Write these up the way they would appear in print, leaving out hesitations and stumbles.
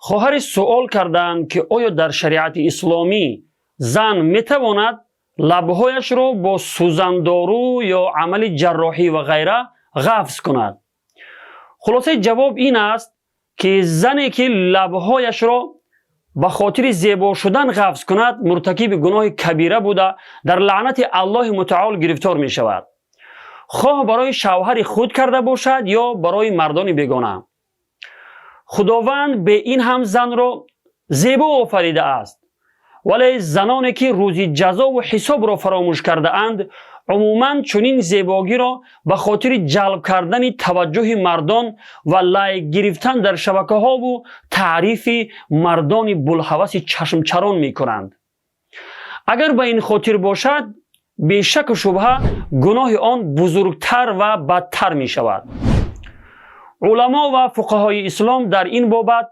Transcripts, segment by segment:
Хоҳаре суол кардаанд, ки оё дар шариати исломӣ зан метавонад лабҳояшро бо сӯзандору ё амали ҷарроҳӣ ва ғайра ғафз кунад? Хулосаи ҷавоб ин аст, ки зане, ки лабҳояшро ба хотири зебо шудан ғафз кунад, муртакиби гуноҳи кабира буда, дар лаънати Аллоҳи мутаол гирифтор мешавад, хоҳ барои шавҳари худ карда бошад ё барои мардони бегона. Худованд бе ин ҳам занро зебо офаридааст, вале заноне, ки рӯзи ҷазову ҳисобро фаромӯш кардаанд, умуман чунин зебогиро ба хотири ҷалб кардани таваҷҷӯҳи мардон ва лайк гирифтан дар шабакаҳову таърифи мардони булҳаваси чашмчарон мекунанд. Агар ба ин хотир бошад, бешаку шубҳа гуноҳи он бузургтар ва бадтар мешавад. Уламо ва фуқаҳои ислом дар ин бобат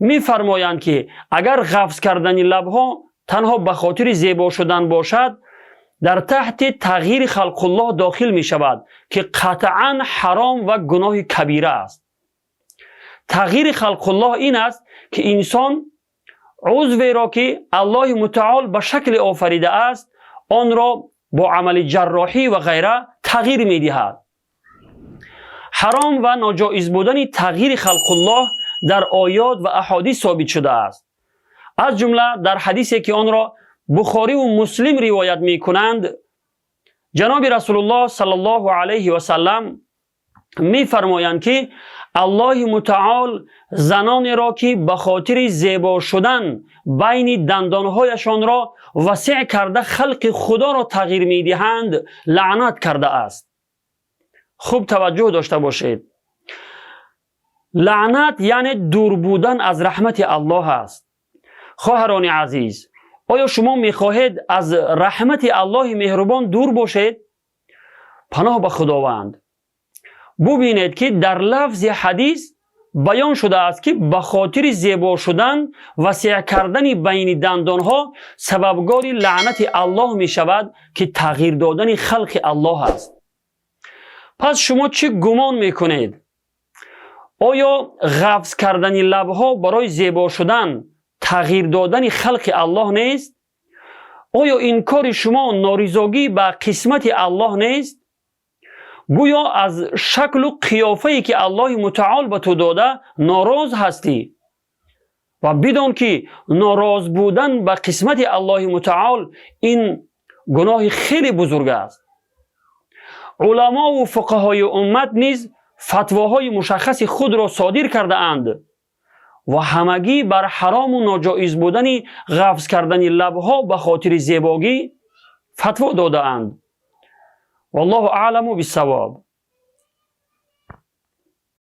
мефармоянд, ки агар ғафз кардани лабҳо танҳо ба хотири зебо шудан бошад, дар таҳти тағйири халқуллоҳ дохил мешавад, ки қатъан ҳаром ва гуноҳи кабира аст. Тағйири халқуллоҳ ин аст, ки инсон узверо, ки Аллоҳи мутаол ба шакле офаридааст, онро бо амали ҷарроҳӣ ва ғайра тағйир медиҳад. Ҳаром ва ноҷоиз будани тағйири халқуллоҳ дар оёт ва аҳодис собит шудааст. Аз ҷумла дар ҳадисе, ки онро Бухориву Муслим ривоят мекунанд, ҷаноби Расулуллоҳ саллаллоҳу алайҳи васаллам мефармоянд, ки Аллоҳи мутаол занонеро, ки ба хотири зебо шудан байни дандонҳояшонро васеъ карда, халқи Худоро тағйир медиҳанд, лаънат кардааст. Хуб таваҷҷӯҳ дошта бошед: лаънат яъне дур будан аз раҳмати Аллоҳ аст. Хоҳарони азиз, оё шумо мехоҳед аз раҳмати Аллоҳи меҳрубон дур бошед? Паноҳ ба Худованд. Бубинед, ки дар лафзи ҳадис баён шудааст, ки ба хотири зебо шудан васеъ кардани байни дандонҳо сабабгори лаънати Аллоҳ мешавад, ки тағйир додани халқи Аллоҳ аст. Пас шумо чӣ гумон мекунед? Оё ғафз кардани лабҳо барои зебо шудан тағйир додани халқи Аллоҳ нест? Оё ин кори шумо норизогӣ ба қисмати Аллоҳ нест? Гӯё аз шаклу қиёфае, ки Аллоҳи мутаол ба ту дода, нороз ҳастӣ. Ва бидон, ки нороз будан ба қисмати Аллоҳи мутаол ин гуноҳи хеле бузург аст. Уламову фуқаҳои уммат низ фатвоҳои мушаххаси худро содир кардаанд ва ҳамагӣ бар ҳарому ноҷоиз будани ғафз кардани лабҳо ба хотири зебогӣ фатво додаанд. Валлоҳу аъламу биссавоб.